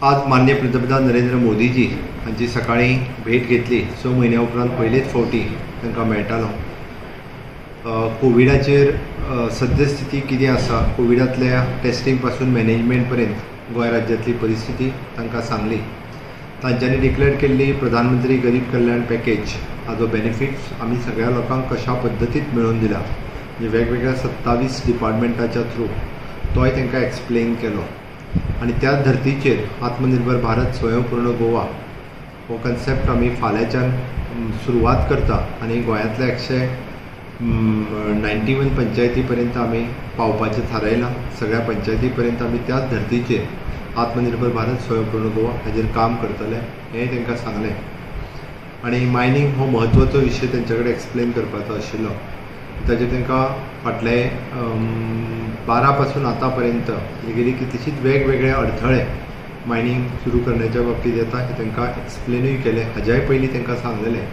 आज माननीय पंतप्रधान नरेंद्र मोदीजी हांची सकाळी भेट घेतली. 6 म्हयन्या उपरांत पयलेच फावटी तांकां मेळटालो. कोविडाचेर सद्यस्थिती कितें आसा, कोविडांतल्या टेस्टिंग पासून मॅनेजमेंट पर्यंत गोंय राज्यांतली परिस्थिती तांकां सांगली. तांच्यांनी डिक्लेअर केल्ली प्रधानमंत्री गरीब कल्याण पॅकेज हाजो बेनिफिट्स आमी सगळ्या लोकांक कशा पद्दतीन मेळोवन दिला, म्हणजे वेगवेगळ्या 27 डिपार्टमेंटाच्या थ्रू तोय तांकां एक्सप्लेन केलो. आनी त्याच धर्तीचेर आत्मनिर्भर भारत स्वयंपूर्ण गोवा हो कन्सेप्ट आमी फाल्यांच्यान सुरवात करता आनी गोंयांतल्या 191 पंचायती पर्यंत आमी पावपाचें थारायलां. सगळ्या पंचायती पर्यंत आमी त्याच धर्तीचेर आत्मनिर्भर भारत स्वयंपूर्ण गोवा हाजेर काम करतले हें तांकां सांगलें. आनी मायनींग हो म्हत्वाचो विशय तेंचे कडेन एक्सप्लेन करपाचो आशिल्लो. ताजेर तांकां फाटले 12 पासून आतां पर्यंत गेली कितलीशीच वेगवेगळे अडथळे मायनींग सुरू करण्याच्या बाबतींत येता हें तांकां एक्सप्लेनूय केलें. हाज्याय पयलीं तांकां सांगलेलें.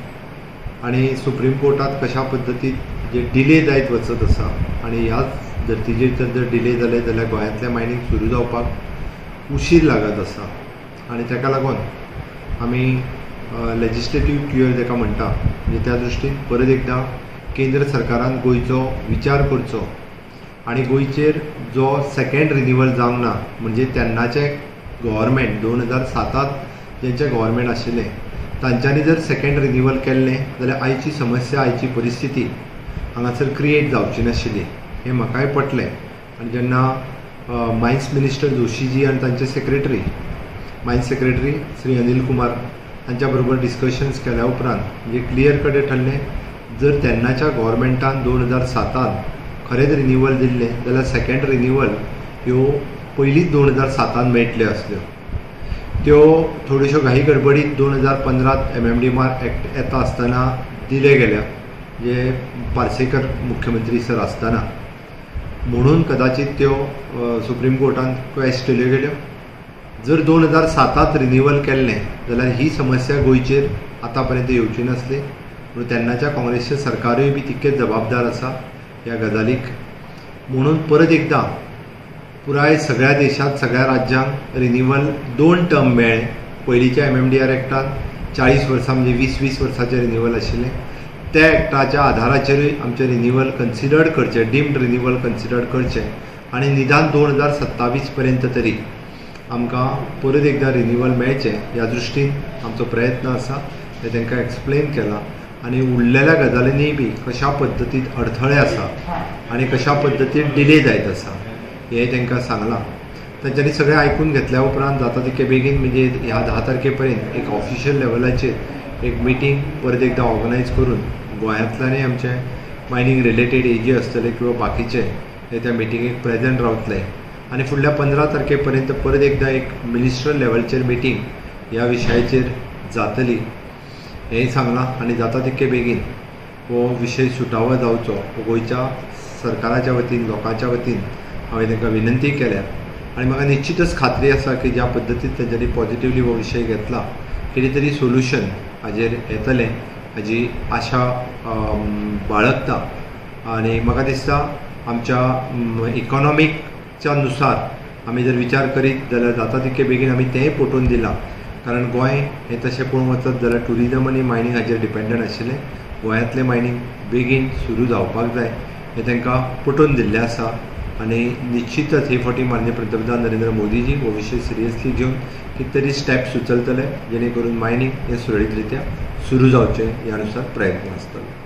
आनी सुप्रीम कोर्टांत कशा पद्दतीन जे डिले जायत वचत आसा आनी ह्याच धर्तीचेर जर डिले जाले जाल्यार गोंयांतलें मायनींग सुरू जावपाक उशीर लागत आसा. आनी ताका लागून आमी लेजिस्लेटीव क्युअर जाका म्हणटा, म्हणजे त्या दृश्टीन परत एकदां केंद्र सरकारान गोंयचो विचार करचो आनी गोंयचेर जो सेकेंड रिन्युअल जावंक ना, म्हणजे तेन्नाचें गव्हर्मेंट 2007 जेंचें गव्हर्मेंट आशिल्लें तांच्यांनी जर सेकेंड रिन्युअल केल्लें जाल्यार आयची समस्या, आयची परिस्थिती हांगासर क्रिएट जावची नाशिल्ली हें म्हाकाय पटलें. आनी जेन्ना मायन्स मिनिस्टर जोशीजी आनी तांचे secretary, mines secretary Shri Anil Kumar हांच्या बरोबर डिस्कशन्स केल्या उपरांत म्हणजे क्लियर कट ठरलें, जर तेन्नाच्या गव्हर्मेंटान 2007 खरेंच रिन्युअल दिल्लें जाल्यार सेकेंड रिन्युअल ह्यो पयलींच 2007 मेळटल्यो आसल्यो. त्यो थोड्योश्यो घाई गडबडीत 2015 MMDR act येता आसतना दिले गेल्या, जे पार्सेकर मुख्यमंत्री सर आसतना, म्हणून कदाचित त्यो सुप्रीम कोर्टान क्वेस्ट केल्यो गेल्यो. जर 2007 रिन्युअल केल्लें जाल्यार ही समस्या गोंयचेर आतां पर्यंत येवची नासली. म्हणून तेन्नाच्या काँग्रेसचें सरकारूय बी तितकेच जबाबदार आसा ह्या गजालीक. म्हणून परत एकदां पुराय सगळ्या देशांत सगळ्या राज्यांक रिन्युअल 2 टर्म मेळ्ळें. पयलींच्या MMDR एक्टान 40 वर्सां म्हणजे 20-20 वर्साचें रिन्युअल आशिल्लें. त्या एक्टाच्या आधाराचेरूय आमचें रिन्युअल कन्सिडर्ड करचें, डीम्ड रिन्युअल कन्सिडर्ड करचें आनी निदान 2027 पर्यंत तरी आमकां परत एकदां रिन्युअल मेळचें ह्या दृश्टीन आमचो प्रयत्न आसा हें तांकां एक्सप्लेन केलां. आनी उरलेल्या गजालींनी बी कशा पद्दतीन अडथळे आसा आनी कशा पद्दतीन डिले जायत आसा हें तांकां सांगलां. तांच्यांनी सगळें आयकून घेतल्या उपरांत जाता तितके बेगीन म्हणजे ह्या 10 तारखे पर्यंत एक ऑफिशियल लेवलाचेर एक मिटींग परत एकदां ऑर्गनायज करून गोंयांतल्यानूय आमचे मायनींग रिलेटेड एजी आसतले किंवा बाकीचे हे त्या मिटिंगेक प्रेजंट रावतले. आनी फुडल्या 15 तारखे पर्यंत परत एकदां एक मिनिस्टर लेवलचेर मिटींग ह्या विशयाचेर जातली हेंय सांगलां. आनी जाता तितके बेगीन हो विशय सुटावो जावचो गोंयच्या सरकाराच्या वतीन, लोकांच्या वतीन हांवें तांकां विनंती केल्या. आनी म्हाका निश्चितच खात्री आसा की ज्या पद्दतीन तांच्यांनी पॉजिटिवली हो विशय घेतला कितें तरी सोल्युशन हाजेर येतलें हाजी आशा बाळगता. आनी म्हाका दिसता आमच्या इकॉनॉमिकच्या नुसार आमी जर विचार करीत जाल्यार जाता तितके बेगीन आमी तेंय पटोवन दिलां. कारण गोंय हें तशें पळोवंक वचत जाल्यार ट्युरिजम आनी मायनींग हाजेर डिपेंडंट आशिल्लें. गोंयांतलें मायनींग बेगीन सुरू जावपाक जाय हें तांकां पटोवन दिल्लें आसा. आनी निश्चितच हे फावटी माननीय पंतप्रधान नरेंद्र मोदीजी हो विशय सिरियसली घेवन कितें तरी स्टेप्स उचलतले जेणे करून मायनींग हें सुरळीत रित्या सुरू जावचें ह्या नुसार प्रयत्न आसतले.